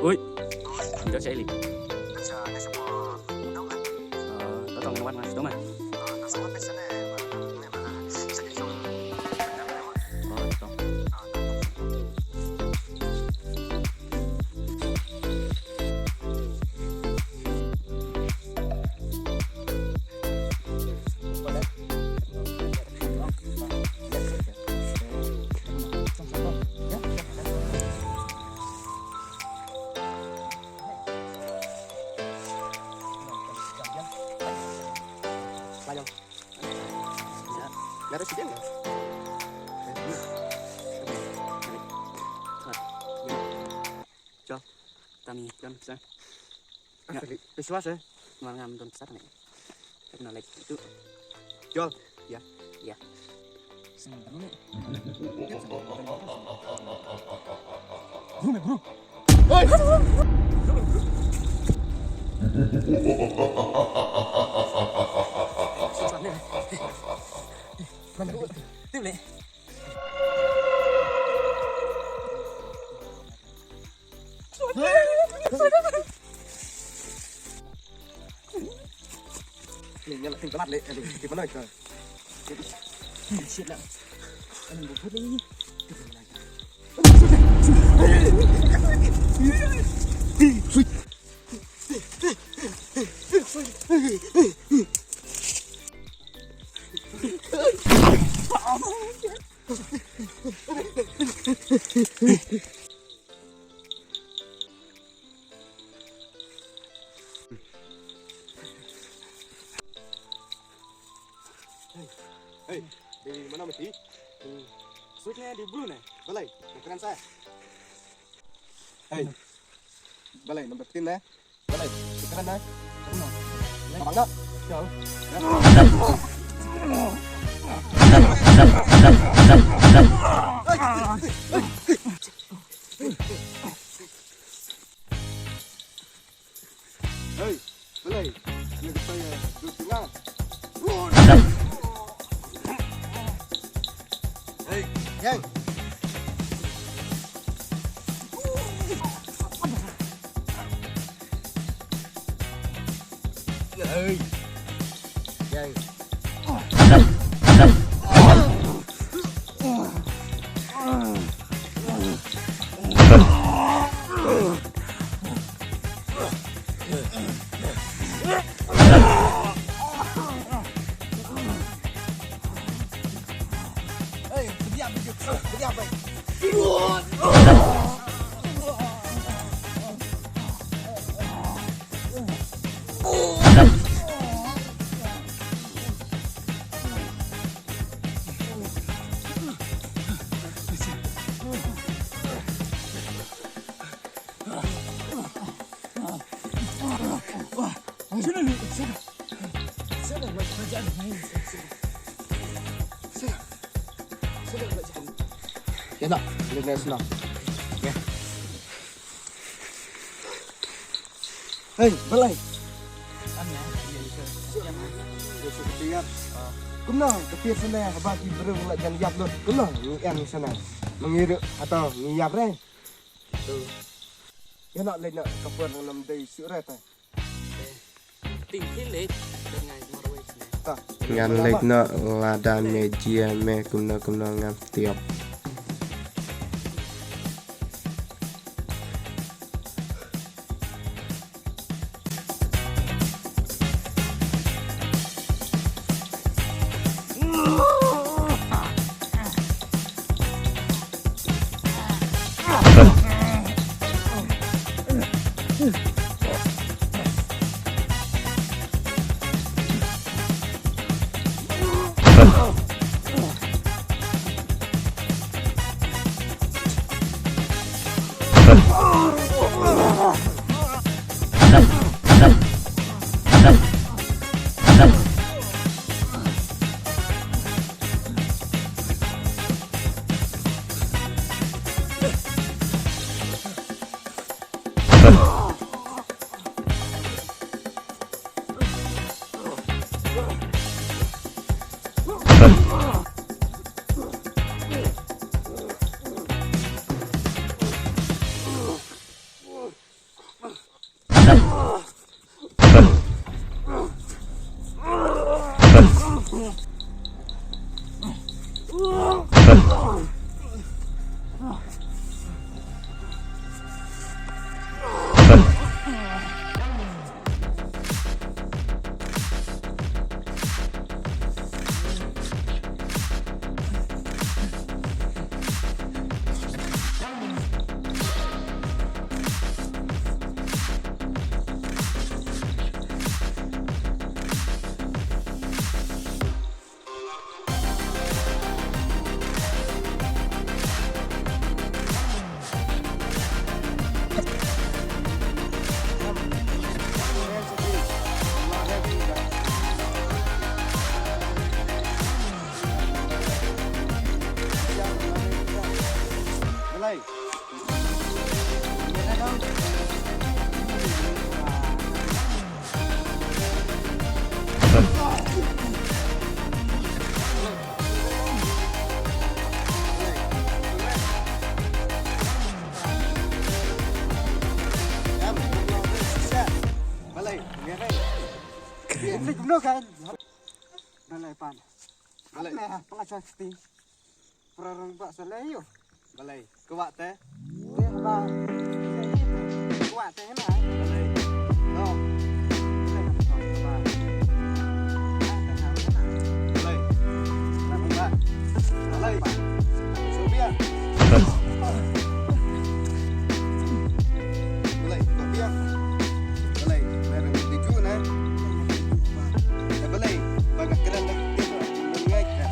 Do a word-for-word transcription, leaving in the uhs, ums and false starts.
Ui. Ui. Ui, shaei lei? Ui, shaei shaei. Ui, to tong wan ngan sdom ah. Ui, to. Chal, tang ïa don pisa. Ah, ya. Tadi, pisa seh. Mar ngam don pisa ne. Kena lagi itu. Chal, ya. Ya. Bro, bro. Oi. Mana? Tim le. Ni nyala ting kelat le, aduh, di mana itu? Shit lah. Aduh, bubut ni. Hey, hey, di mana mesti? Switch ne di blue ne. Balai, keren saya. Hey, balai number tin ne. Balai, keren ne. Abang nak? Jauh. Hey, balai, ïa kita ïa dut tengah. Hey, hey. Hey. Hey. Ïa, nak, leh ne sna. Ïa. Hei, balai. Kumno, ka tiar sene, haba ki briew la jan ïap lut. Kumno, ngi en sene. Ma ngi ruh, hato, ngi ïap re. Ïa, nak, leh nak, ka por ngam dei shuh re ta. Ngan leit noh lada me jia me kumno kumno ngam tiap. Okay. Balei pan. Balei. Me ha pala sa sti. Pra rang ba sa lei yo. Balei. Kwah te. Te ba. Kwah te na. Balei. No. Balei. Balei. Balei. Sophia. Balei, kau biang. Balei, mereng diju na. Eh, balei, baga keren dah. Ngai ka.